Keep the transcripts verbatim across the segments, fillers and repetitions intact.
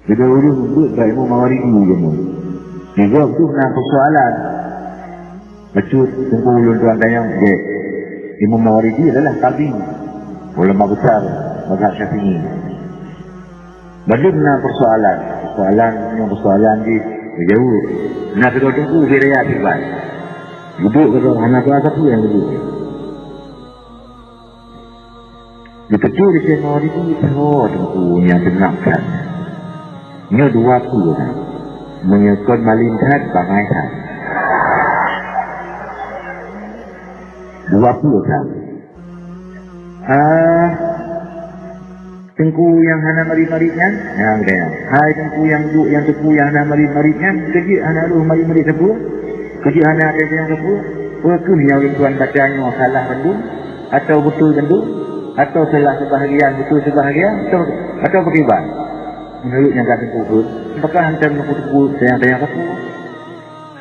Beda ureuëng beuet bak Imam Mawardi kamoe. Di gob tu na persoalan. Bacut Teungku ulôn tuan tanyong, jeh. Imam Mawardi adalah kadhi, ulama besar mazhab Syafi'i. Bandum na persoalan. Persoalan, nyang persoalan di jaweueb. Na sidroe teungku ubé raya siban. Dudoe keudroe hana ba sapeue nyang dudoe. Di teupeu di Syekh Mawardi, "Soe teungku nyang teunak that? Nyoe dua peue that. Meunyoe kon malém that, bangai that." Dua peue that. Ah, teungku nyang hana marit-marit nyan? Nyang geutanyoe. Hai teungku nyang duek nyang teungku nyang hana marit-marit nyan, keujeuet hana rhoh marit-marit sapeue? Keujeuet hana teuntèe sapeue? Peu kheueh nyang ulôn tuan baca nyoe salah bandum? Atawa beutôi bandum? Atawa salah seubahagian, beutôi seubahagian? Atawa, atawa pakriban? Meunurot nyang ka teungku phon, apakah hantom teungku-teungku tanyong-tanyong sapeue?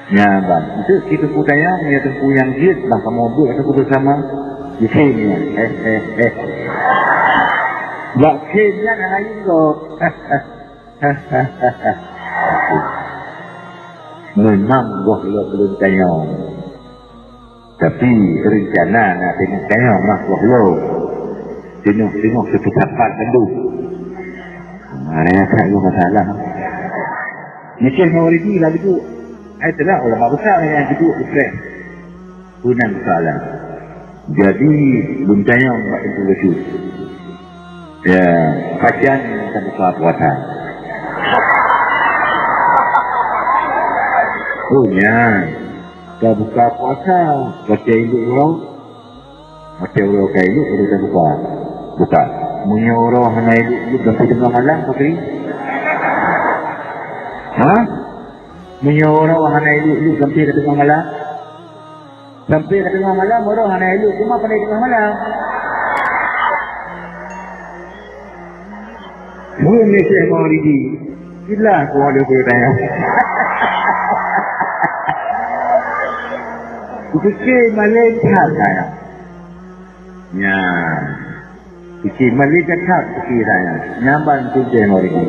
Nyan ban. Eunteuk cit teungku tanyong, ya teungku nyang jeuet, bah kamoe buet ateueh beusama. Jisém nyan. Eh, eh, eh. Bak sém nyan hana laén gob. Memang goh lom lôn tanyong. Tapi rencana na teungoh tanyong mah goh lom. Teungoh-teungoh seupeue sapat bandum. Mana that goh masalah. Syekh Mawardi lah dudoe. Ai teuma ulama besar nyang dudoe di preh. Peue nan soalan. Jadi, lôn tanyong bak teungku bacut. Ya, pajan tabuka puasa? Oh, nyan. Tabuka puasa, watèe ilok uroe. Watèe uroe ka ilok, baru tabuka. Buka. Meunyoe uroe hana ilok-ilok sampai teungoh malam, pakri? Ha? Meunyoe uroe hana ilok-ilok sampai ka teungoh malam? Sampai ka teungoh malam, uroe hana ilok, teuma pandai teungoh malam. Bukan ni Syekh Mawardi. Jelas kau ada kau tanya. Kupikir malaikat saya. Ya. Kupikir malaikat tak kupikir saya. Nyaman tu Syekh Mawardi.